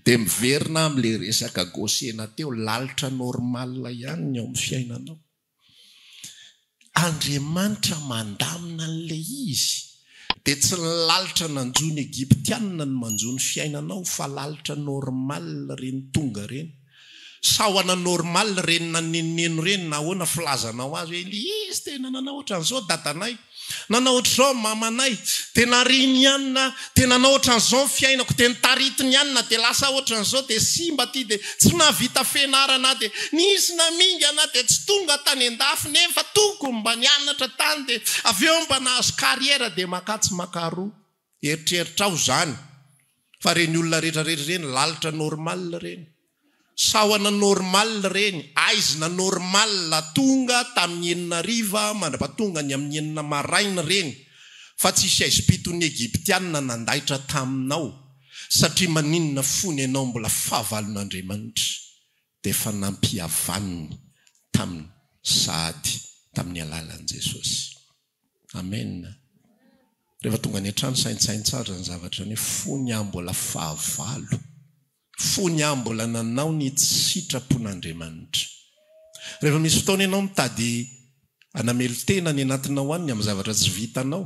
Dia miverina amin'ilay resaka gosena teo, lalitra normal ihany ny ao amin'ny fiainanao. Andriamanitra mandamina an'ilay izy. Dia tsy ny lalitra nanjo ny Egyptianina no manjo ny fiainanao fa lalitra normal ireny tonga ireny. Sahona normal ireny nanenoneno ireny na ahoana filazanao azy hoe ilay izy tena nanao ohatran'izao dadanay. Nanao ohatr'izao ny mamanay, dia nariany ihany na dia nanao ohatran'izao ny fiainako, dia notaritiny ihany na dia lasa ohatran'izao, dia simba ity, dia tsy nahavita fianarana aho, dia nisy namingana aho, dia tsy tonga tany an-dafy nefa tokony mba nianatra tany, dia avy eo mba nahazo carrière, dia makà tsy makà roa. Eritreritrao izany fa ireny olona rehetra rehetra ireny lalitra normal ireny. Sahona normal ireny, aizina normal tonga tamin'ny enina hariva mandrapatonga ny amin'ny enina maraina ireny fa tsisy aizim-piton'ny Egyptiana nandaitra taminao satria maninona fony ianao mbola fahavalon'Andriamanitra dia efa nampihavaniny taminy sahady tamin'ny alalan'i Jesosy. Amen. Rehefa tonga any an-trano saintsaino tsara izany zavatra izany hoe fony aho mbola fahavalo, fony aho mbola nanao ny tsy sitrapon'Andriamanitra. Rehefa misy fotoana ianao mitady hanamelo-tena any anatinao any ny amin'ny zavatra tsy vitanao,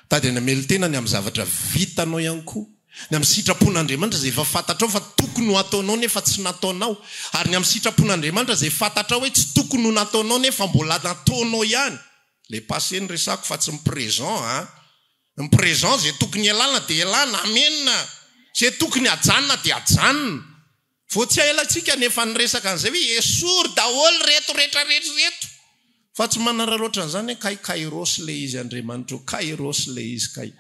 mitady hanamelo-tena ny amin'ny zavatra vitanao ihany koa, ny amin'ny sitrapon'Andriamanitra izay efa fantatrao fa tokony ho ataonao nefa tsy nataonao, ary ny amin'ny sitrapon'Andriamanitra izay fantatrao hoe tsy tokony ho nataonao nefa mbola nataonao ihany. Le passé no resako fa tsy ny présent a! Ny présent ze tokony ialana de ialana, amen! Ze tokony ajanona de ajanona. Vao tsy ela tsika no efa niresaka an'izay hoe esory daholo reto retraretra reto fa tsy manararaotra an'izany hoe kay kairos le izy Andriamanitra o, kairos le izy kay.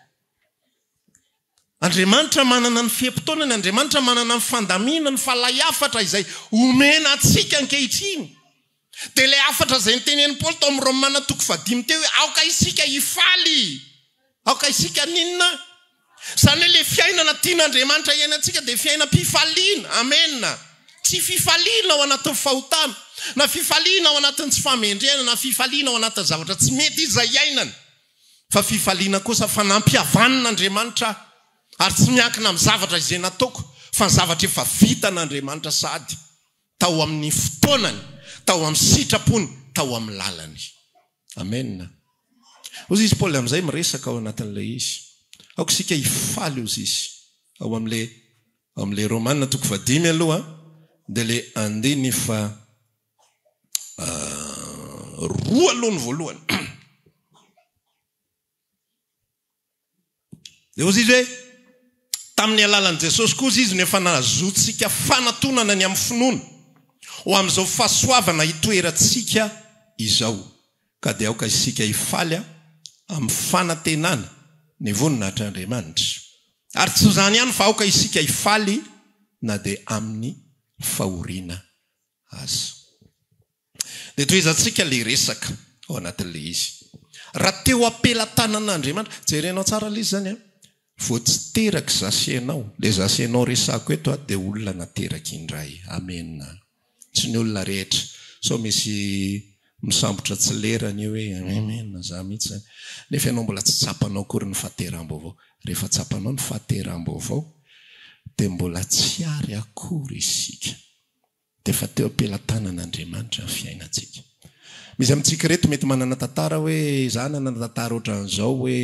Andriamanitra manana ny fe-potoanany, Andriamanitra manana ny fandaminany fa ilay hafatra izay omena antsika ankehitriny dia ilay hafatra izay notenenin'i Paoly tao amin'ny Romana toko fahadimy teo hoe aoka isika hifaly, aoka isika haninona? Izany hoe ilay fiainana tian'Andriamanitra hiainantsika dia fiainam-pifaliana, amena. Tsy fifaliana ao anatin'ny fahotana, na fifaliana ao anatin'ny tsy fahamendrehana, na fifaliana ao anatin'ny zavatra tsy mety izay iainana. Fa fifaliana kosa fa nampihavanina Andriamanitra aho, ary tsy miankina amin'ny zavatra izay nataoko, fa ny zavatra efa vitan'Andriamanitra sahady, tao amin'ny fotoanany, tao amin'ny sitrapony, tao amin'ny lalany. Amena. Hozy izy Paoly amin'izay miresaka ao anatin'ilay izy. Aoka isika hifaly hozy izy. Ao amin'ilay ao amin'ilay Romana toko fahadimy aloha dia ilay andininy faha roa aloha ny voalohany. Dia hozy izy hoe, tamin'ny alalan'i Jesosy kosa izy no efa nahazoantsika fanatonana ny amin'ny finoana, ho amin'izao fahasoavana itoerantsika izao. Ka dia aoka isika hifaly amin'ny fanantenana ny voninahitr'Andriamanitra. Ary tsy izany ihany fa aoka isika hifaly na dia amin'ny fahoriana aza. Dia tohizantsika ilay resaka ao anatin'ilay izy. Raha teo am-pelatanan'Andriamanitra, jerenao tsara ilay izy izany an, vao tsy teraka izaho sy ianao, ilay izaho sy ianao resahako eto an, dia olona nateraka indray. Amena. Tsy ny olona rehetra. Sao misy misambotra tsy lerany eo hoe amena, izaho mihitsy izany. Nefa ianao mbola tsy tsapanao akory ny fahateraham-baovao. Rehefa tsapanao ny fahateraham-baovao, dia mbola tsy ary akory isika. Dia efa teo am-pelatanan'Andriamanitra ny fiainantsika. Misy amintsika ireto mety manana tantara hoe izaho nanana tantara ohatran'izao hoe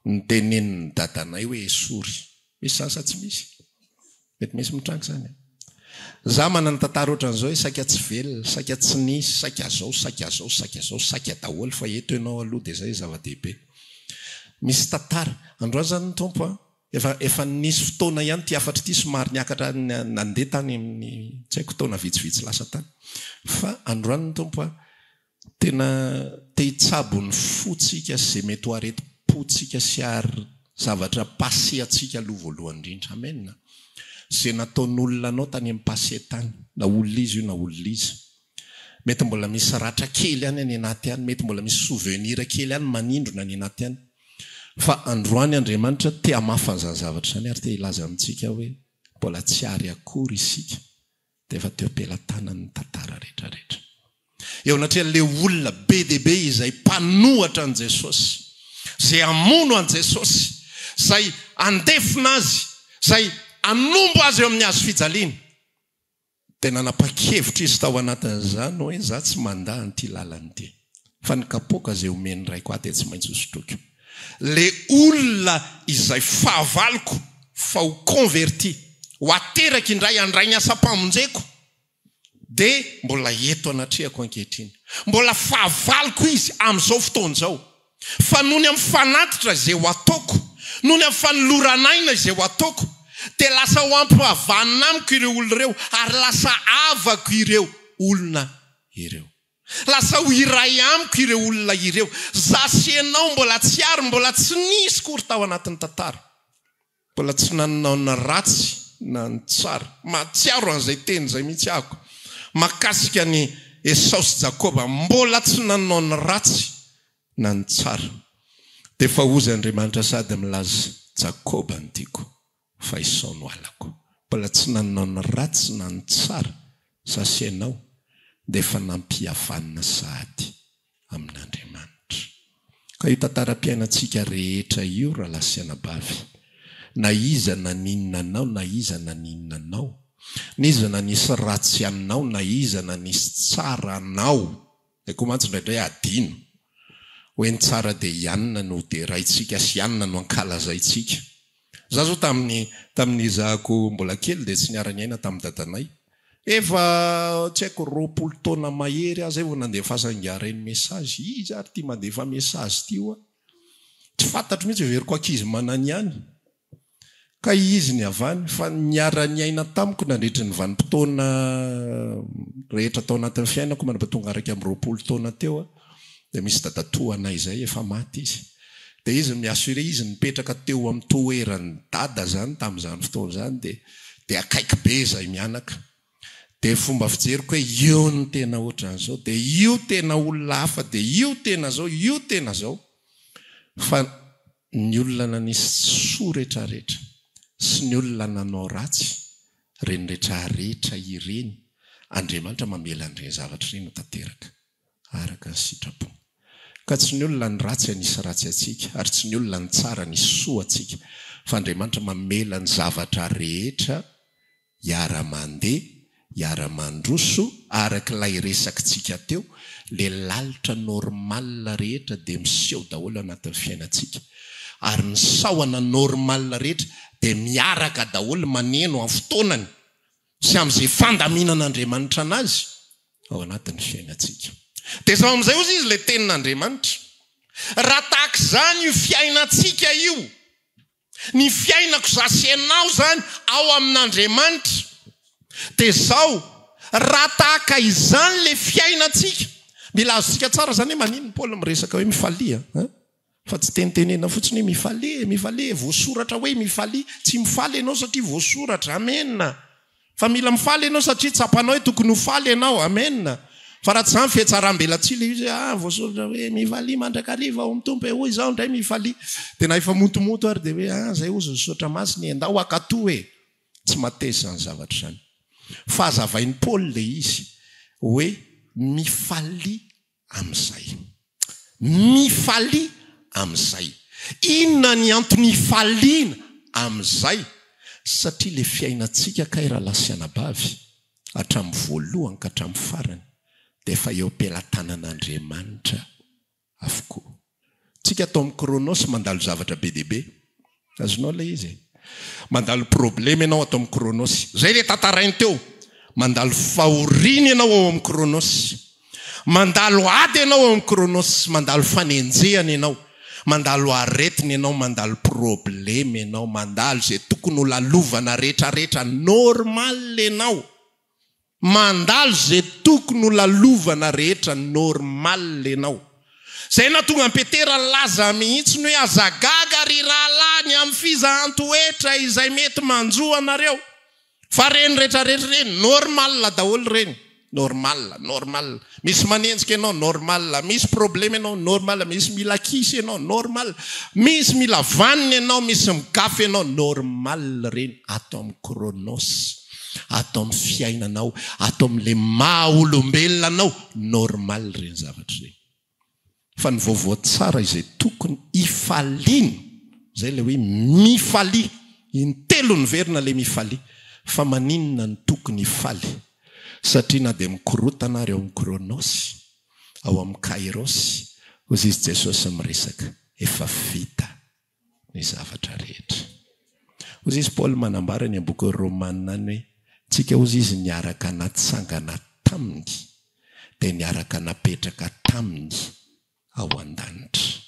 notenenin'ny dadanay hoe esory. Misy izany sa tsy misy? Mety misy mitranga izany an. Izaho manana tantara ohatran'izao hoe saika tsy velona, saika tsy nisy, saika zao, saika zao, saika zao, saika daholo fa eto ianao aloha dia izay zava-dehibe. Misy tantara. Androany izany ny Tompo an, Efa efa nisy fotoana ihany ity hafatra ity somary niakatra nandeha tany amin'ny tsy haiko taona vitsivitsy lasa tany. Fa androany ny Tompo a, tena te hitsabo ny fontsika sy izay mety ho aretim-pontsika sy ary zavatra passé antsika aloha voalohany indrindra. Amen. Izay nataon'olona anao tany amin'ny passé tany, na olona iza io na olona iza. Mety mbola misy ratra kely ihany any anaty any, mety mbola misy souvenir kely ihany manindrona any anaty any. Fa androany Andriamanitra te hamafa an'izany zavatra izany ary te hilaza amintsika hoe mbola tsy ary akory isika dia efa teo am-pelatanany ny tantara rehetra rehetra. Eo anatrehan'ilay olona be dia be izay mpanohatra an'i Jesosy, izay hamono an'i Jesosy, izay handefona Azy, izay hanombo Azy eo amin'ny hazo fijaliana. Dia nanapa-kevitra izy tao anatin'izany hoe, Izaho tsy mandà an'ity lalana ity, fa ny kapoaka izay omen'ny Raiko ahy dia tsy maintsy hosotroiko. Ilay olona izay fahavaloko fa ho converti, ho ateraka indray handray ny asam-pamonjeko, dia mbola eto anatrehako ankehitriny. Mbola fahavaloko izy amin'izao fotoana izao. Fa noho ny amin'ny fanatitra izay ho ataoko, noho ny amin'ny fanoloran'aina izay ho ataoko, dia lasa ho ampihavanina amiko ireo olona ireo, ary lasa havako ireo olona ireo. Lasa ho iray amiko ireo olona ireo. Za sy ianao mbola tsy ary mbola tsy nisy akory tao anatin'ny tantara. Mbola tsy nanao ny ratsy na ny tsara. Mahatsiaro an'izay teny izay mihitsy ahako mahakasika an'i Esao sy Jakoba. Mbola tsy nanao ny ratsy na ny tsara. Dia efa hozy Andriamanitra sady milaza, Jakoba no tiako, fa Esao no halako. Mbola tsy nanao ny ratsy na ny tsara, za sy ianao dia efa nampihavanina sahady amin'Andriamanitra. Ka io tantaram-piainantsika rehetra io rahalahy sy anabavy, na iza naninona anao na iza naninona anao, n'iza nanisy ratsy anao na iza nanisy tsara anao, izay koa mantsy indraindray adino, hoe ny tsara dia i anona no deraintsika sy anona no ankalazaintsika. Za zao tamin'ny tamin'ny nizahako mbola kely dia tsy niara-niaina tamin'ny dadanay. Efa tsy haiko 20 taona mahery aho zay vao nandefasan'ingahy reny message. Iza ary ity mandefa message ity hoa? Tsy fantatro mihitsy, heveriko ankizy manany ihany. Kay izy ny avy any fa niara-niaina tamiko nandritry ny vanim-potoana rehetra tao anatin'ny fiainako mandra-pahatonga 21 taona teo aho. Dia misy dadatoa anay izay efa maty izy. Dia izy mi-assurer, izy nipetraka teo amin'ny toeran'i dada izany tamin'izany fotoana izany dia dia akaiky be izahay mianaka. Dia fomba fijeriko hoe io no tena ohatran'izao, dia io tena olona hafa, dia io tena izao, io tena izao. Fa ny olona nanisy soa retraretra sy ny olona nanao ratsy, ireny retraretra ireny, Andriamanitra mamela an'ireny zavatra ireny ho tanteraka. araka ny sitrapony. Ka tsy ny olona ny ratsy hanisy ratsy antsika, ary tsy ny olona ny tsara hanisy soa antsika, fa Andriamanitra mamela ny zavatra rehetra hiara-mandeha, hiara-mandroso, araka ilay resakitsika teo, le lalitra normal rehetra dia miseho daholo anatin'ny fiainantsika, ary ny sahona normal rehetra dia miaraka daholo maneno amin'ny fotoanany sy amin'izay fandaminan'Andriamanitra anazy ao anatin'ny fiainantsika. Dia izao amin'izay hozy izy ilay tenin'Andriamanitra. Raha tahaka izany io fiainantsika io, ny fiainako za sy ianao izany ao amin'Andriamanitra, dia izao, raha tahaka izany ilay fiainantsika, mila azontsika tsara izany hoe maninona Paoly miresaka hoe mifalia an? Fa tsy tenitenena fotsiny hoe mifalia e, mifalia e, voasoratra hoe mifalia. Tsy mifaly ianao satria voasoratra. Amen. Fa mila mifaly ianao satria tsapanao hoe tokony ho faly ianao. Amen. Fa raha tsy izany fihatsaram-belatsihy ilay izy hoe ah voasoratra hoe mifalia mandrakariva ao amin'ny Tompo e, hoy izaho indray mifalia. Dia na efa montomonto ary dia hoe ah izay hozy ny soratra masina e, ndao hankatò e. Tsy mateza izany zavatra izany. Fa hazavain'i Paoly ilay izy hoe mifalia amin'izay. Mifalia amin'izay. Inona ny antony hifaliana amin'izay? Satria ilay fiainantsika kay rahalahy sy anabavy, hatramin'ny voalohany ka hatramin'ny farany, dia efa eo am-pelatanan'Andriamanitra avokoa. Tsika ato amin'ny Chronos mandalo zavatra be dia be. Azonao ilay izy e? Mandalo problema ianao ato amin'ny Chronos. Izay ilay tantarainy teo. Mandalo fahoriana ianao ao amin'ny Chronos. Mandalo ady ianao ao amin'ny Chronos. Mandalo fanenjehana ianao. Mandalo aretina ianao, mandalo problema ianao, mandalo izay tokony ho lalovana retraretra normal ianao. Mandalo ze tokony ho lalovana rehetra normal enao. Zay nahatonga an'i Petera nilaza mihitsy ny hoe aza gaga ry rahalahy ny amin'ny fizahan-toetra izay mety manjo anareo. Fa reny retraretra ireny normal daholo ireny. Normal, normal. Misy manenjika enao normal, misy problème enao normal, misy mila kiss enao normal, misy mila vanona enao, misy migafy enao normal ireny ato amin'ny chronos. Ato amin'ny fiainanao, ato amin'ilay maha olombelona anao, normal ireny zavatra ireny. Fa ny vaovao tsara izay tokony hifaliana, izay ilay hoe mifalia, intelo niverina ilay mifalia, fa maninona no tokony hifaly? Satria na dia mikorotana ary ao amin'ny Chronos, ao amin'ny Kairos, hozy izy Jesosy miresaka, efa vita ny zavatra rehetra. Hozy izy Paoly manambara any am-bokin'ny Romana any hoe, tsika hozy izy niaraka natsangana taminy, dia niaraka napetraka taminy ao an-danitra.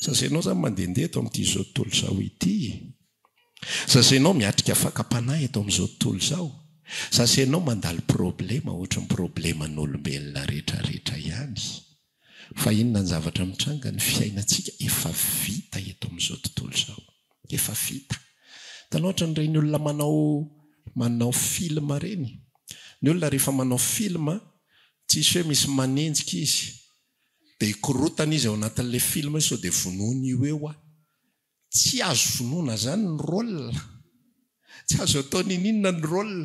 Zaza ianao izany mandehandeha eto amin'ity izao tontolo izao ity. Zaza ianao miatrika fakam-panahy eto amin'izao tontolo izao. Zaza ianao mandalo problema ohatry ny probleman'olombelona rehetra rehetra ihany. Fa inona ny zavatra mitranga? Ny fiainantsika efa vita eto amin'izao tontolo izao. Efa vita. Hitanao ohatran'ireny olona manao manao film ireny. Ny olona rehefa manao film, tsisy hoe misy manenjika izy. Dia hikorotana izy ao anatin'ilay film hoe sao dia vonoiny io eo aho. Tsy azo vonoina zany ny rôle. Tsy azo atao niniana ny rôle.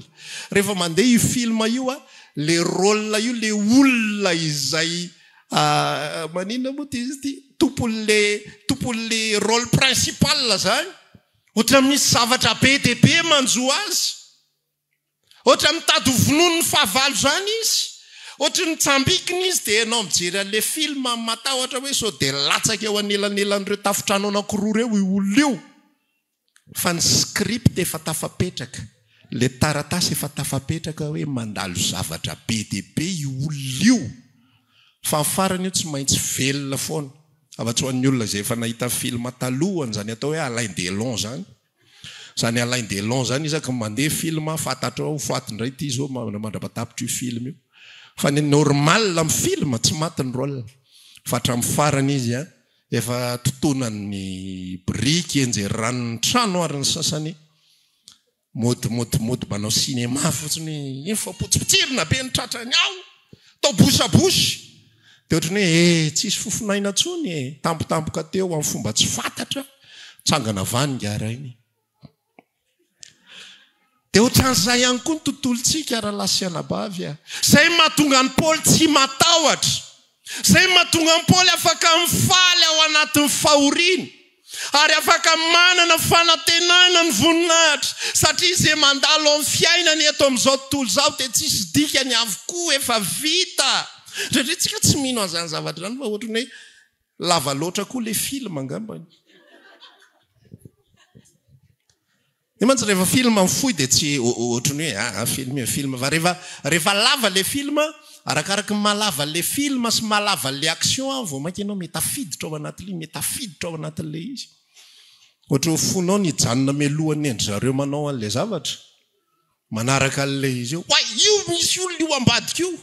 Rehefa mandeha io film io a, le rôle io le olona izay maninona moa ty izy ity, tompon'le tompon'le rôle principal zany, ohatran'ny misy zavatra be dia be manjo azy. Ohatran'ny mitady ho vonoin'ny fahavalo izany izy. Ohatry ny mitsambikina izy dia ianao mijery an'ilay film matahotra hoe sao dia latsaka eo anelanelan'ireo tafontrano anankiroa ireo io olona io. Fa ny script efa tafapetraka, ilay taratasy efa tafapetraka hoe mandalo zavatra be dia be io olona io. Fa ny farany io tsy maintsy velona foana. Afa-tsy ho an'ny olona izay efa nahita film taloha an'izany atao hoe Alain Delon izany. Zany Alain Delon zany isaky ny mandeha film fantatrao ho faty indray ity zao mandrapatapitra io film io. Fa ny normal amin'ny film tsy maty ny role fa hatramin'ny farany izy an efa totonan'ny biriky enjeran'ny trano ary ny sasany mody mody mody manao cinéma fotsiny hoe iny fa potsipotsirina be ny tratrany ao tao bouche à bouche dia ohatran'ny hoe eh tsisy fofon'aina intsony e tampotampoka teo amin'ny fomba tsy fantatra Tsangana vany ingahy rainy. Dia ohatran'izay ihany koa ny tontolontsika rahalahy sy anabavy a. Izay no mahatonga an'i Paoly tsy matahotra. Izay no mahatonga an'i Paoly afaka mifaly ao anatin'ny fahoriana. Ary afaka manana fanantenana ny voninahitra. Satria izay mandalo amin'ny fiainany eto amin'izao tontolo izao dia tsisy dikany avokoa, efa vita. Indraindray tsika tsy mino an'izany zavatra izany fa ohatran'ny hoe Lava loatra koa le film angambany. Io mantsy rehefa film fohy dia tsy ohatran'ny hoe ah, ah film io film fa rehefa rehefa lava le film arakaraky ny mahalava le film sy mahalava le action ah vao mainka ianao mety tafiditra ao anatin'ilay mety tafiditra ao anatin'ilay izy. Ohatran'ny fonao ny hijanona mialohan'ny an-dry zareo manao an'ilay zavatra manaraka an'ilay izy eo. Oay, io misy olona io ambadika io.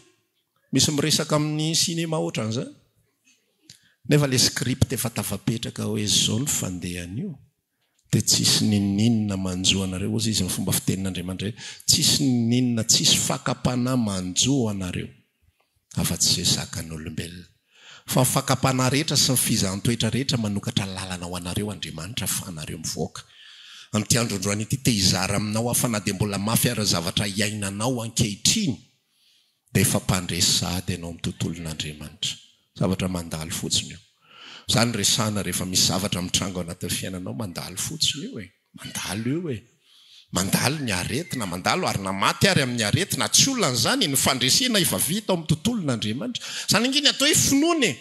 Misy miresaka amin'ny cinéma ohatran'izany? Nefa ilay script efa tafapetraka hoe izao ny fandehan'io dia tsisy ninoninona manjo anareo, hozy izy ny fomba fitenin'Andriamanitra hoe tsisy ninoninona, tsisy fakam-panahy manjo anareo afa-tsy izay zakan'olombelona. Fa ny fakam-panahy rehetra sy ny fizahan-toetra rehetra manokatra lalana ho anareo Andriamanitra afahanareo mivoaka. Amin'ity andro androany ity te hizara aminao aho fa na dia mbola mafy ara ny zavatra iainanao ankehitriny dia efa mpandresy sahady ianao amin'ny tontolon'Andriamanitra. Zavatra mandalo fotsiny io. Izany resahana rehefa misy zavatra mitranga ao anatin'ny fiainanao, mandalo fotsiny io e. Mandalo io e. Mandalo ny aretina, mandalo ary na maty ary amin'ny aretina, tsy olana izany e, ny fandresena efa vita ao amin'ny tontolon'Andriamanitra. Izany ange ny atao hoe finoana e.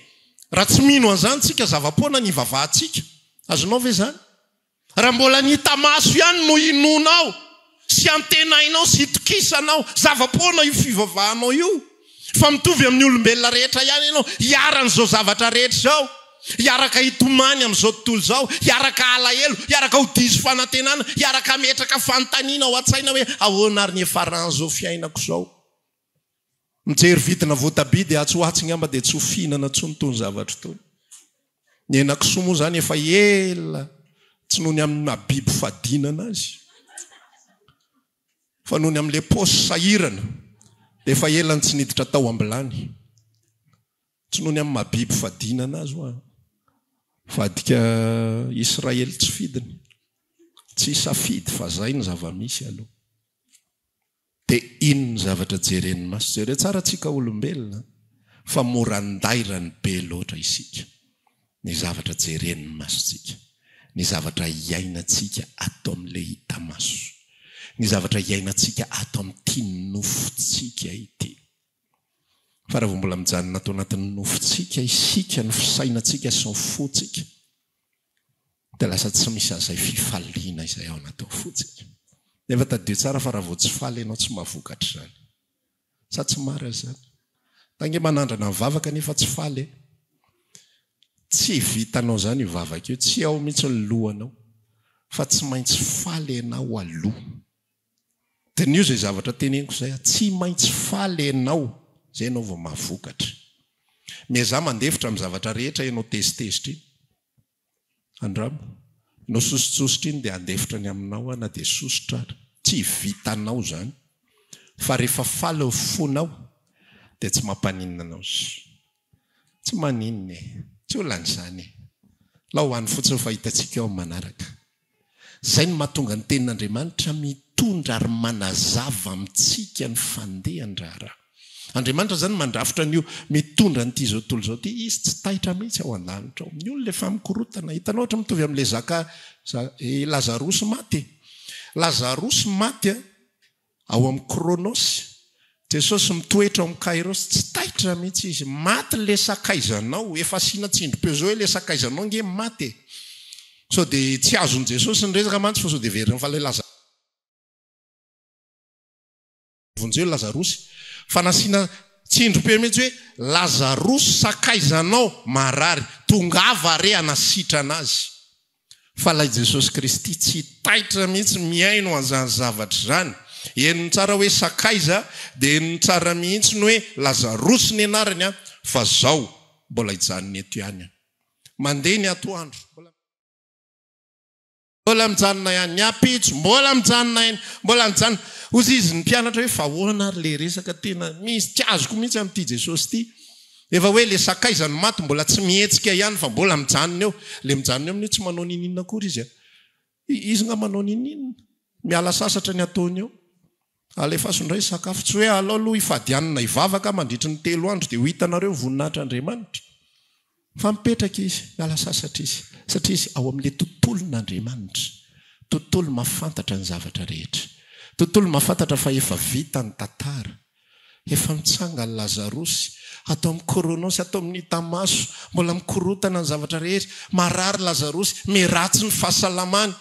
Raha tsy mino an'izany tsika, zava-poana ny hivavahantsika. Azonao ve izany? Raha mbola ny hita maso ihany no inoanao sy antenainao sy itokisanao, zava-poana io fivavahanao io. Fa mitovy amin'ny olombelona rehetra ihany ianao, hiharan'izao zavatra rehetra izao, hiaraka hitomany amin'izao tontolo izao, hiaraka halahelo, hiaraka ho diso fanantenana, hiaraka hametraka fanontaniana ao an-tsaina hoe ahoana ary ny hiafaran'izao fiainako izao. Mijery vidina voatabia dia atsy ho atsy ngamba dia tsy ho fihinana intsony itony zavatra itony. Ny henakisoa moa izany efa ela tsy noho ny amin'ny maha biby fadinana azy fa noho ny amin'ilay paosy sahirana dia efa ela no tsy niditra tao am-bilany. Tsy noho ny amin'ny maha biby fadinana azy hoa. Vadika Israely tsy fidiny. Tsy safidy fa zay ny zava-misy aloha. Dia inn ny zavatra jeren'ny maso? Jereo tsara tsika olombelona fa mora andairany be loatra isika. Ny zavatra jeren'ny masontsika, ny zavatra iainantsika ato amin'ilay hita maso, ny zavatra iainantsika ato amin'ity nofontsika ity. Fa raha vao mbola mijanona ato anatin'ny nofontsika isika, ny fisainantsika sy ny fontsika, dia lasa tsy misy an'izay fifaliana izay ao anatin'ny fontsika. Nefa tadidio tsara fa raha vao tsy faly ianao tsy mahavokatra izany. Sa tsy marina izany? Za ange manandrana mivavaka nefa tsy faly e. Tsy vitanao izany io vavaka io, tsy ao mihitsy ny lohanao. Fa tsy maintsy faly ianao aloha. Diniho izay zavatra teneniko izay a, tsy maintsy faly ianao, izay ianao vao mahavokatra. Miezaha mandefitra amin'ny zavatra rehetra ianao tezitezitra iny. Andramo. Ianao sosotsosotra iny dia handefitra ny aminao aho na dia sosotra ary. Tsy vitanao izany. Fa rehefa faly ny fonao dia tsy mampaninona anao. Tsy maninona e. Tsy olana izany e. Lao ho any fotsiny fa hitantsika eo amin'ny manaraka. Izay no mahatonga ny Tenin'Andriamanitra mitondra ary manazava amintsika ny fandehan-draharaha. Andriamanitra izany mandrafitra an'io mitondra an'ity izao tontolo izao ity, Izy tsy taitra mihitsy ao an-danitra ao. Ny olona efa mikorontana. Hitanao ohatra mitovy amin'ilay zaka, Lazarosy maty e. Lazarosy maty an. Ao amin'ny Kronos, Jesosy mitoetra ao amin'ny Kairos, tsy taitra mihitsy izy. Maty le sakaizanao, efa asiana tsindrim-peo zao hoe le sakaizanao nge maty e. Sao dia tsy azon'i Jesosy ny resaka mantsy fa sao dia heveriny fa ilay Lazarosy vonjeo Lazarosy. Fa nasiana tsindrim-peo mihitsy hoe Lazarosy sakaizanao marary, tongava re hanasitrana azy. Fa ilay Jesosy Kristy tsy taitra mihitsy mihaino an'izany zavatra izany. Henony tsara hoe sakaiza, dia henony tsara mihitsy ny hoe Lazarosy ny anarany an, fa zao mbola hijanona eto ihany an. Mandeha ny atoandro, mbola mijanona ihany, ny ampitso, mbola mijanona ihany, mbola mijanona. Hozy izy ny mpianatra hoe fa ahoana ary ilay resaka tena misy, tsy azoko mihitsy amin'ity Jesosy ity. Efa hoe le sakaiza no maty mbola tsy mihetsika ihany fa mbola mijanona eo. Le mijanona eo amin'io tsy manao niniana akory izy a. Izy nga manao niniana? Miala sasatra ny ataony eo. Alefaso indray sakafo. Tsy hoe alao aloha hifady hanina hivavaka mandritry ny telo andro dia ho hitanareo ny voninahitr'Andriamanitra. Fa mipetraka izy, miala sasatra izy. Satria izy ao amin'ilay tontolon'Andriamanitra. Tontolo mahafantatra ny zavatra rehetra. Tontolo mahafantatra fa efa vita ny tantara. Efa mitsangana Lazarosy, ato amin'ny Koronosy, ato amin'ny hita maso, mbola mikorontana ny zavatra rehetra, marary Lazarosy, miharatsy ny fahasalamany.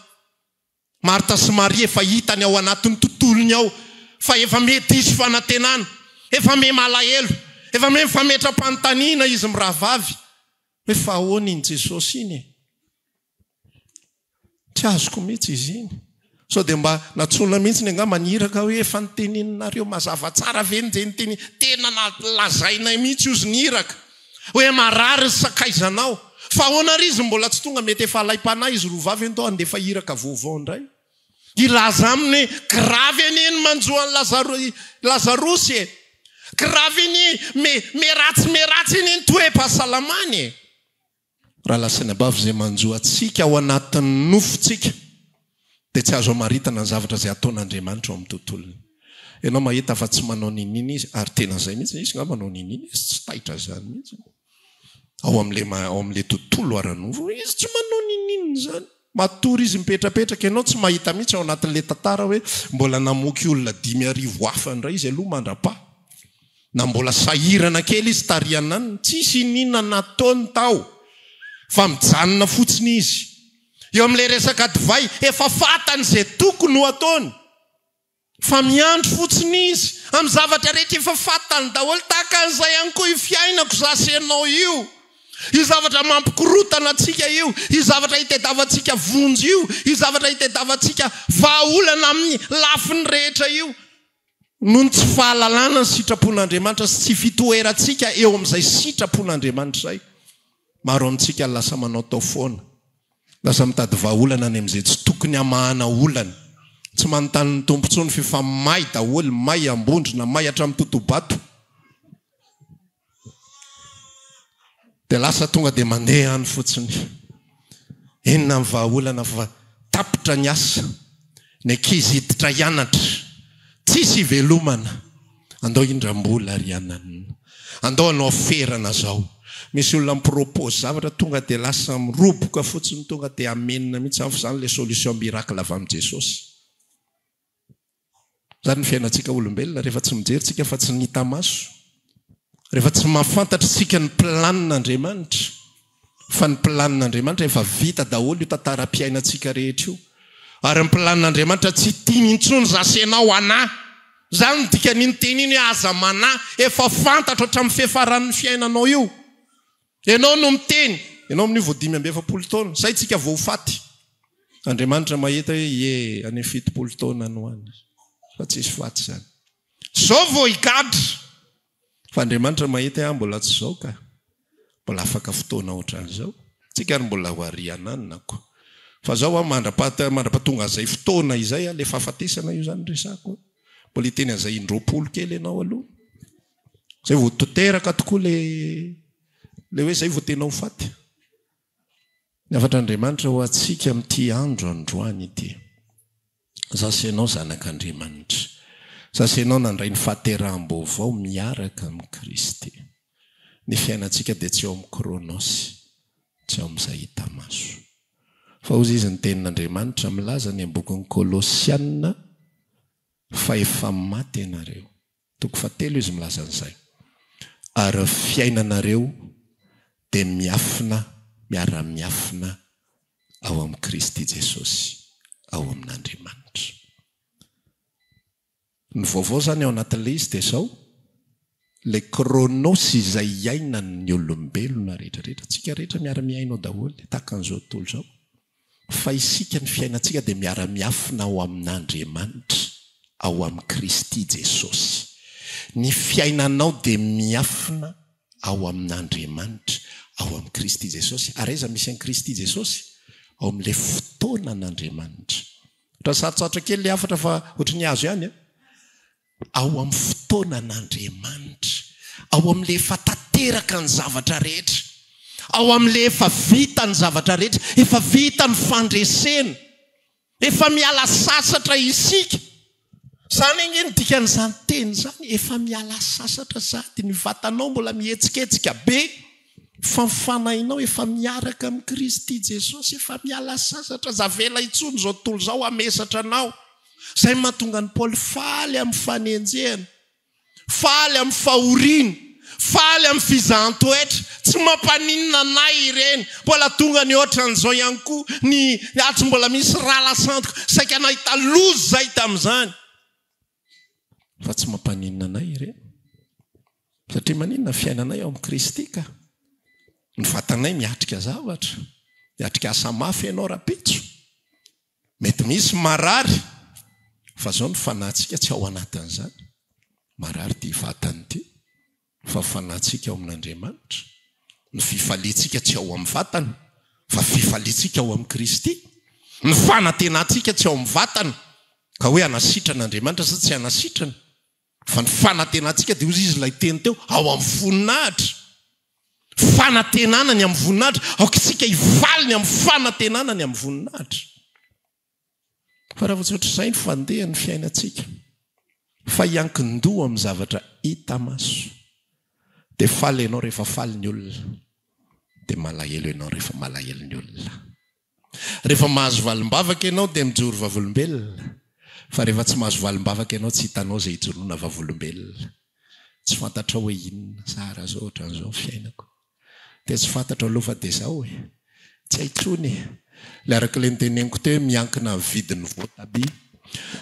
Marta sy Maria efa hitany ao anatin'ny tontolony ao fa efa miha diso fanantenana, efa miha malahelo, efa miha mifametra-panontaniana izy mirahavavy hoe fa ahoana iny Jesosy iny e? Tsy azoko mihitsy izy iny. Sao dia mba nantsoina mihitsy ny angamba ny iraka hoe efa noteneninareo mazava tsara ve ny izay notene tena lazainay mihitsy ozy ny iraka hoe marary ny sakaizanao. Fa ahoana ary izy mbola tsy tonga mety efa alaim-panahy izy roa vavy ndao handefa iraka vaovao indray. Hilaza aminy hoe grave anie ny manjo an'i Lazarosy e. Grave anie me me ratsy me ratsy anie ny toe-pahasalamany e. Rahalahy sy anabavy, izay manjo antsika ao anatin'ny nofontsika dia tsy azo amaritana ny zavatra izay ataon'Andriamanitra ao amin'ny tontolony. Ianao mahita fa tsy manao n'inon'inona Izy, ary tena izay mihitsy, Izy angaha manao n'inon'inona? Izy tsy taitra izany mihitsy. Ao amin'ilay ao amin'ilay tontolo ara-nofo, Izy tsy manao n'inon'inona izany. Matory Izy mipetrapetraka, ianao tsy mahita mihitsy ao anatin'ilay tantara hoe mbola namoky olona 5000 hafa indray Izy aloha mandra-paha. Na mbola sahirana kely izy tariana any, tsisy iniana nataony tao fa mijanona fotsiny izy. Eo amin'ilay resaka divay, efa fantany izay tokony ho ataony fa miandry fotsiny izy. Amin'ny zavatra rehetra efa fantany daholo, tahaka an'izay ihany koa io fiainako za sy ianao io. Io zavatra mampikorontana antsika io, io zavatra itadiavantsika vonjy io, io zavatra itadiavantsika vahaolana amin'ny lafiny rehetra io. Noho ny tsy fahalalana ny sitrapon'Andriamanitra sy tsy fitoerantsika eo amin'izay sitrapon'Andriamanitra izay, maro amintsika lasa manaotao foana, lasa mitady vahaolana any amin'izay tsy tokony hamahana olana. Tsy manontany ny Tompo intsony f'efa may daholo, may Ambondrona, may hatramin'ny totobato. Dia lasa tonga dia mandeha any fotsiny. Inona ny vahaolana fa tapitra ny asa, ny ankizy hiditra hianatra. Tsisy ivelomana. Andao hindram-bola ry ananona. Andao hanao ferana zao. Misy olona mi-propose zavatra tonga dia lasa miroboka fotsiny tonga dia amenina mihitsy zany fa zany le solution miracle avy amin'i Jesosy. Zany ny fiainantsika olombelona rehefa tsy mijery tsika fa tsy ny hita maso. Rehefa tsy mahafantatra isika ny planin'Andriamanitra fa ny planin'Andriamanitra efa vita daholo io tantaram-piainantsika rehetra io. Ary ny planin'Andriamanitra tsy tiany intsony za sy ianao hanahy. Zany no dikan'iny teny iny hoe aza manahy, efa fantatro hatramin'ny fiafaran'ny fiainanao io. Ianao no miteny, ianao amin'io vao 45 taona, zay tsika vao ho faty. Andriamanitra mahita hoe ie, any 70 taona any ho any, fa tsisy faty izany. Zao vao higadra. Fa Andriamanitra mahita hoe ah mbola tsy zao ka. Mbola afaka fotoana ohatran'izao. Tsika ary mbola ho ary ananona ko. Fa zao aho mandra-pahatonga an'izay fotoana izay aho, le fahafatesana io zany resako a. Mbola hiteny an'izay indroapolo kely ianao aloha. Zay vao tanteraka tokoa le le hoe zay vao tena ho faty. Ny hafatr'Andriamanitra ho antsika amin'ity andro androany ity. Za sy ianao zanak'Andriamanitra. Za sy ianao nandray ny fahateraham-baovao miaraka amin'i Kristy. Ny fiainantsika dia tsy eo amin'ny Chronos, tsy ao amin'izay hita maso. Fa hozy izy ny tenin'Andriamanitra milaza any am-bokin'ny Kolosiana fa efa maty ianareo. Toko fahatelo izy milaza an'izay. Ary ny fiainanareo dia miafina, miara-miafina ao amin'i Kristy Jesosy, ao amin'Andriamanitra. Ny vaovao izany ao anatin'ilay izy dia izao, ilay chronos izay iainan'ny olombelona rehetra rehetra, tsika rehetra miara-miaina ao daholo, tahaka an'izao tontolo izao. Fa isika, ny fiainantsika dia miara-miafina ao amin'Andriamanitra, ao amin'i Kristy Jesosy. Ny fiainanao dia miafina ao amin'Andriamanitra, ao amin'i Kristy Jesosy. Ary aiza misy an'i Kristy Jesosy? Ao amin'ilay fotoanan'Andriamanitra. Ohatran'ny sarotsarotra kely ilay hafatra fa ohatran'ny azo ihany an! Ao amin'ny fotoanan'Andriamanitra, ao amin'ilay efa tanteraka ny zavatra rehetra, ao amin'ilay efa vita ny zavatra rehetra, efa vita ny fandresena, efa miala sasatra isika. Izany ange no dikan'izany teny izany, efa miala sasatra sady ny vatanao mbola mihetsiketsika be, fa ny fanahinao efa miaraka amin'i Kristy Jesosy, efa miala sasatra, aza avela intsony izao tontolo izao hamesatra anao. Izay no mahatonga an'i Paoly faly amin'ny fanenjehana, faly amin'ny fahoriana, faly amin'ny fizahan-toetra. Tsy mampaninona anay ireny. Mbola tonga ny ohatran'izao ihany koa ny atsy mbola misy rà lasantoka. Saika nahita loza izahay tamin'izany. Fa tsy mampaninona anay ireny. Satria maninona? Fiainanay ao amin'i Kristy ka. Ny vatanay miatrika zavatra. Miatrika asa mafy ianao rahampitso. Mety misy marary fa zao ny fanahintsika tsy ao anatin'izany. Marary ity vatana ity fa fanahintsika ao amin'Andriamanitra. Ny fifaliantsika tsy ao amin'ny vatana fa fifaliantsika ao amin'i Kristy. Ny fanantenantsika tsy ao amin'ny vatana ka hoe hanasitrana Andriamanitra sa tsy hanasitrana. Fa ny fanantenantsika dia hozy izy ilay teny teo, ao amin'ny voninahitra. Fanantenana ny amin'ny voninahitra. Aoka isika hivaly ny amin'ny fanantenana ny amin'ny voninahitra. Fa raha vao tsy ohatr'izay ny fandehan'ny fiainantsika, fa hiankin-doha amin'ny zavatra hita maso, dia faly ianao rehefa faly ny olona, dia malahelo ianao rehefa malahelo ny olona. Rehefa mahazo valim-bavaka ianao dia mijoro vavolombelona, fa rehefa tsy mahazo valim-bavaka ianao tsy hitanao izay hijoroana vavolombelona. Tsy fantatrao hoe inona, za raha zao ohatran'izao ny fiainako. Dia tsy fantatro aloha fa dia zao e. Tsy hay intsony e. Ilay araka ilay noteneniko teo hoe miankina amin'ny vidin'ny voatabia,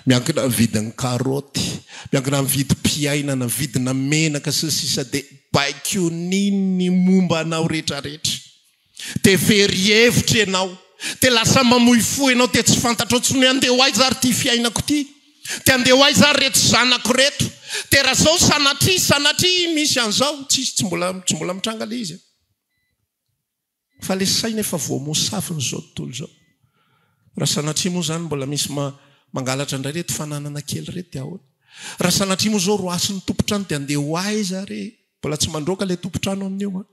miankina amin'ny vidin'ny karaoty, miankina amin'ny vidim-piainana, vidina menaka sy ny sisa dia baikoiny ny momba anao rehetrarehetra. Dia very hevitra ianao. Dia lasa mamoy fo ianao, dia tsy fantatrao intsony hoe andeha ho aiza ary ity fiainako ity? Dia andeha ho aiza ary ireto zanako ireto? Dia raha izao sanatria, sanatria misy an'izao, tsisy, tsy mbola, tsy mbola mitranga ilay izy. Fa ilay saina efa voamosavin'izao tontolo izao. Raha sanatria moa izany mbola misy mangalatra indray ireto fananana kely ireto dia ahoana? Raha sanatria moa izao roasin'ny tompon-trano dia andeha ho aiza re? Mbola tsy mandroaka ilay tompon-trano amin'io an.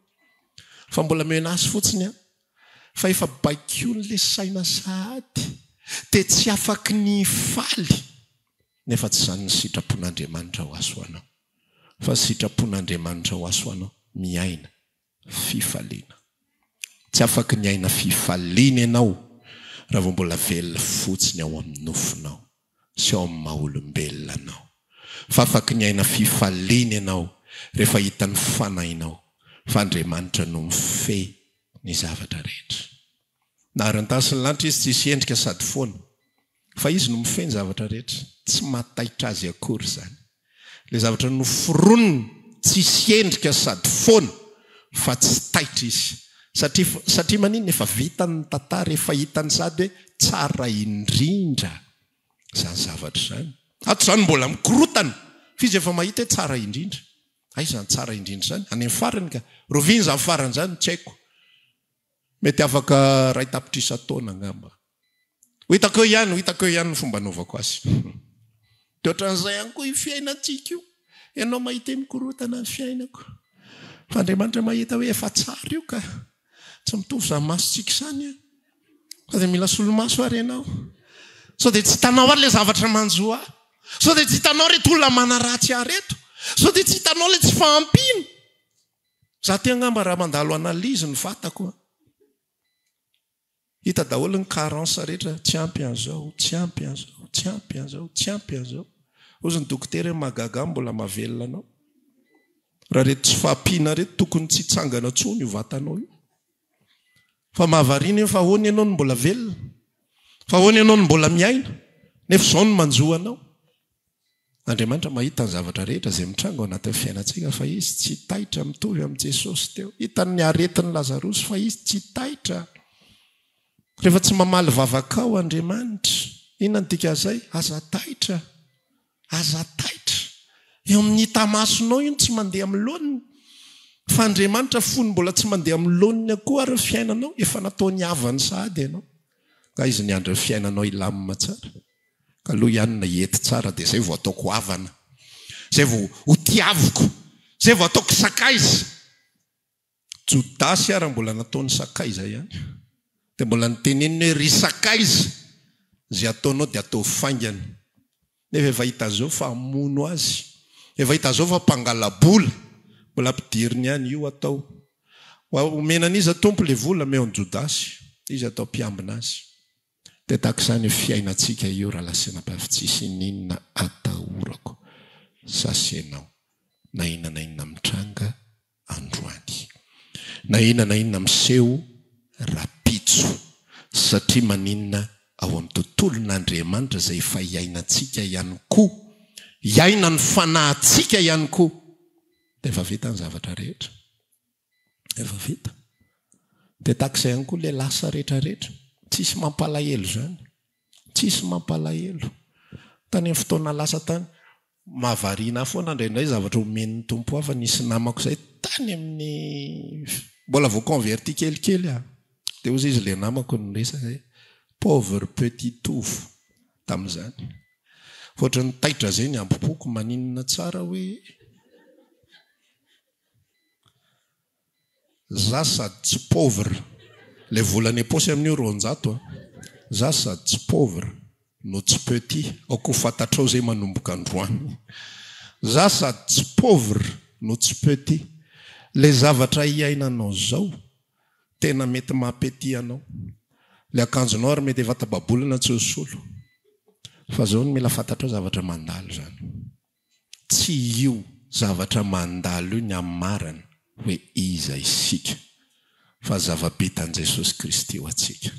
Fa mbola menace fotsiny an. Fa efa baikoin'ilay saina sahady. Dia tsy afaky ny hifaly. Nefa tsy izany ny sitrapon'Andriamanitra ho azy ho anao. Fa ny sitrapon'Andriamanitra ho azy ho anao, miaina fifaliana. Tsy afaky ny hiaina fifaliana ianao raha vao mbola velona fotsiny ao amin'ny nofonao sy ao amin'ny maha-olombelona anao. Fa afaky ny hiaina fifaliana ianao rehefa hitan'ny fanahinao fa Andriamanitra no mifehy ny zavatra rehetra. Nahary ny tany sy ny lanitra Izy tsisy endrika sady foana. Fa Izy no mifehy ny zavatra rehetra. Tsy mahataitra Azy akory izany. Ilay zavatra noforoniny tsisy endrika sady foana fa tsy taitra Izy. Satria satria maninona? Efa vitany ny tantara, efa hitany sady hoe tsara indrindra izany zavatra izany. Ato izany mbola mikorotana fa Izy efa mahita hoe tsara indrindra. Aiza izany tsara indrindra izany? Any amin'ny farany ka. Rahoviana izany farany izany? Tsy haiko. Mety afaka iray tapitrisa taona angamba. Ho hitako eo ihany, ho hitako eo ihany ny fomba anaovako azy. Dia ohatran'izay ihany koa io fiainantsika io. Ianao mahita hoe mikorontana ny fiainako. Fa Andriamanitra mahita hoe efa tsara io ka. Tsy mitovy izany masontsika izany an. Sao dia mila solomaso ary ianao. Sao dia tsy hitanao ary ilay zavatra manjo ahy. Sao dia tsy hitanao ireto olona manaratsy ahy ireto. Sao dia tsy hitanao ilay tsy fahampiana. Za ty angamba raha mandalo analyse ny vatako a! Hita daholo ny carence rehetra, tsy ampy an'izao, tsy ampy an'izao, tsy ampy an'izao, tsy ampy an'izao. Hozy ny dokotera hoe mahagaga ahy mbola mahavelona anao. Raha reto tsy fahampiana reto tokony tsy hitsangana intsony io vatanao io. Fa mahavariana io fa ahoana ianao no mbola velona? Fa ahoana ianao no mbola miaina? Nefa izao no manjo anao. Andriamanitra mahita ny zavatra rehetra izay mitranga ao anatin'ny fiainantsika fa Izy tsy taitra mitovy amin'i Jesosy teo. Hitany ny aretin'i Lazarosy fa Izy tsy taitra. Rehefa tsy mamaly vavakao Andriamanitra, inona no dikan'izay? Aza taitra. Aza taitra. Eo amin'ny hita masonao io no tsy mandeha amin'ny laoniny. Fa Andriamanitra fony mbola tsy mandeha amin'ny laoniny akory ary ny fiainanao, efa nataony havany sahady ianao. Ka Izy niandry ny fiainanao hilamina tsara. Ka aloha ihany na hety tsara dia zay vao ataoko havana, zay vao ho tiaviko, zay vao ataoko sakaiza. Jodasy ara mbola nataony sakaiza ihany. Dia mbola noteneniny hoe ry sakaiza, zay ataonao dia ataovy faingana. Nefa efa hita zao fa hamono azy, efa hita zao fa mpangala-bola, mbola ampidiriny ihany, io atao. Omena an'iza Tompo le vola? Omeo an'i Jodasy, izy atao mpiambina azy. Dia tahaka izany io fiainantsika io rahalahy sy anabavy tsisy ininona atahorako za sy ianao na inona na inona mitranga androany na inona na inona miseho rapitso satria maninona ao amin'ny tontolon'Andriamanitra izay efa iainantsika ihany koa iainan'ny fanahintsika ihany koa dia efa vita ny zavatra rehetra. Efa vita. Dia tahaka izay ihany koa ilay lasa rehetrarehetra. Tsisy mampalahelo izany. Tsisy mampalahelo. Tany amin'ny fotoana lasa tany, mahavariana ahy foana indraindray zavatra omen'ny Tompo ahy fa nisy namako izay tany amin'ny mbola vao converti kelikely aho. Dia hozy izy ilay namako niresaka hoe pauvre petit Tovo tamin'izany. Fa ohatran'ny taitra izay ny hambom-poko, maninona tsara hoe Za sady tsy pauvre, ilay vola any am-paosy amin'io 200 a! Za sady tsy pauvre no tsy petit, aoka ho fantatrao izay manomboka androany. Za sady tsy pauvre no tsy petit. Ilay zavatra iainanao zao tena mety maha petit anao. Ilay akanjonao ary mety efa tapa-bolana tsy nisolo. Fa zao no mila fantatrao zavatra mandalo zany. Tsy io zavatra mandalo io ny hamarana hoe iza isika, fa zava-bitan'i Jesosy Kristy ho antsika.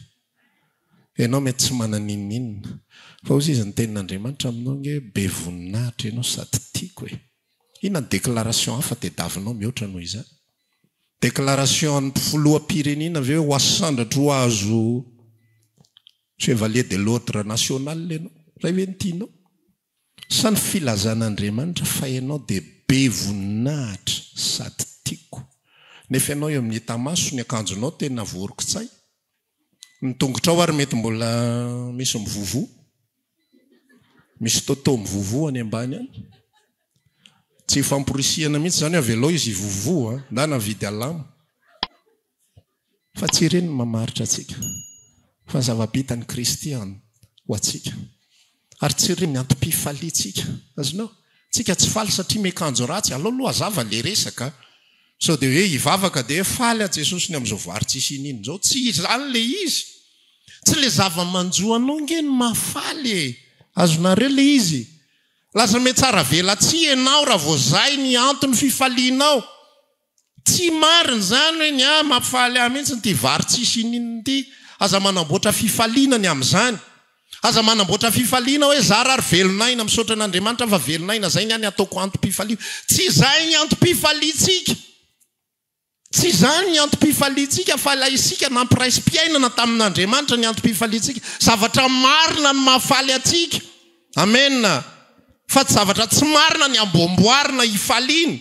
Ianao mety tsy manana n'inon'inona, fa hozy izy ny tenin'Andriamanitra aminao ange hoe be voninahitra ianao sady tiako e. Inona ny déclaration hafa tediavinao mihoatra noho izany? Déclaration an'ny filoham-pirenena ve hoe ho asandratro ho azo chevalier de l'ordre national ianao? Izay ve no tianao? Sa ny filazan'Andriamanitra fa ianao dia be voninahitra sady tiako, nefa ianao eo amin'ny hita maso, ny akanjonao tena voarokotsay, ny tongotrao ary mety mbola misy mivovo, misy toto mivovo any ambany any. Tsy ifamporisihana mihitsy izany hoe avelao izy hivovo a, ndana mividy alamo. Fa tsy ireny no mamaritra antsika, fa ny zava-bitan'i Kristy ho antsika. Ary tsy ireny ny antom-pifaliantsika. Azonao? Tsika tsy faly satria miakanjo ratsy. Aleo aloha hazava le resaka a. Sao dia hoe hivavaka dia hoe faly aho Jesosy ny amin'izao vary tsisy iniana izao. Tsy izany le izy. Tsy le zava-manjo anao nge no mahafaly e. Azonareo le izy? Lasa mihatsara velatsihy ianao raha vao zay ny antony fifalianao. Tsy marina izany hoe ny ahy mampifaly ahy mihitsy ity vary tsisy ininona ity. Aza manamboatra fifaliana ny amin'izany. Aza manamboatra fifaliana hoe zara ary velon'aina, misaotra an'Andriamanitra fa velon'aina, izay ny ahy ny ataoko antom-pifaliana. Tsy izay ny antom-pifaliantsika. Tsy izany ny antom-pifaliantsika fa ilay isika nampiraisim-piainana tamin'Andriamanitra ny antom-pifaliantsika. Zavatra marina no mahafaly antsika. Amen. Fa tsy zavatra tsy marina ny amboamboarina hifaliana.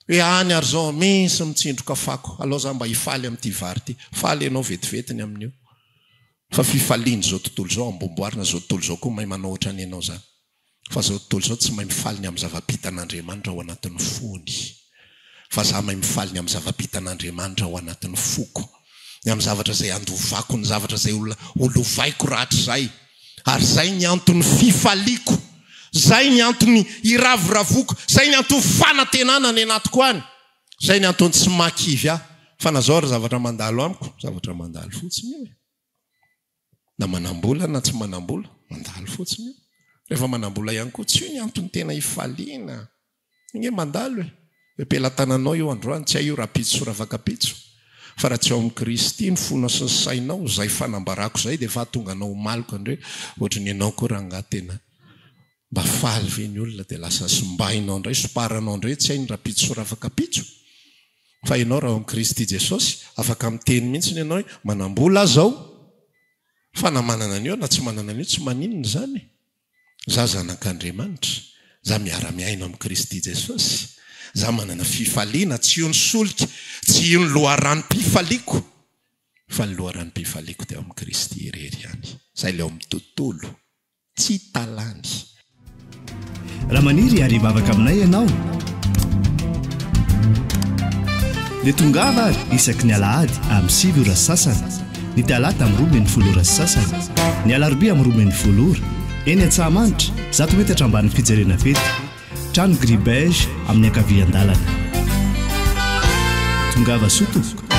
Hoe any ary zao misy mitsindroka fako, alao za mba hifaly amin'ity vary ity. Faly ianao vetivety ny amin'io. Fa fifaliana izao tontolo izao, amboamboarina izao tontolo izao koa mahay manao ohatran'ny ianao izany. Fa izao tontolo izao tsy mahay mifaly ny amin'ny zava-bitan'Andriamanitra ao anatin'ny fony. Fa za mahay mifaly ny amin'ny zava-bitan'Andriamanitra ao anatin'ny foko. Ny amin'ny zavatra izay handovako, ny zavatra izay ho lovaiko rahatrizay. Ary izay ny anton'ny fifaliako. Izay ny antony iravoravoako. Izay ny anton'ny fanantenana any anatiko any. Izay ny antony tsy mahakivy ahy. Fa na izao ary zavatra mandalo amiko, zavatra mandalo fotsiny io e. Na manam-bola na tsy manam-bola, mandalo fotsiny io. Rehefa manam-bola ihany koa, tsy io ny antony tena ifaliana. Io nge mandalo e. Eo am-pelatananao io androany, tsy hay io rahampitso sy ravakapitso. Fa raha tsy ao amin'i Kristy ny fonao sy ny sainao, izay fanambarako izay dia efa hahatonga anao ho maloka ndry ohatry ny ianao koa rangahy tena mba faly ve ny olona dia lasa simbainao indray, somparanao indray tsy hay ny rahampitso sy ravakapitso. Fa ianao raha ao amin'i Kristy Jesosy, afaka miteny mihitsy ianao hoe manam-bola aho izao, fa na manana an'io aho na tsy manana an'io tsy maninona izany e. Za zanak'Andriamanitra, za miara-miaina amin'i Kristy Jesosy, za manana fifaliana, tsy io ny solika, tsy io ny loharanom-pifaliako, fa ny loharanom-pifaliako dia ao amin'i Kristy irery ihany, zay ilay ao amin'ny tontolo tsy hita lany. Raha maniry ary hivavaka aminay ianao dia tongava ary isaky ny alahady amin'ny 9 ora sy sasany, ny talata amin'ny 12 ora sy sasany, ny alarobia amin'ny 12 ora, eny Antsahamanitra, 100 metatra ambanin'ny fijerena fety, trano gris beige amin'ny ankavian-dalana. Tongava soa tompoko.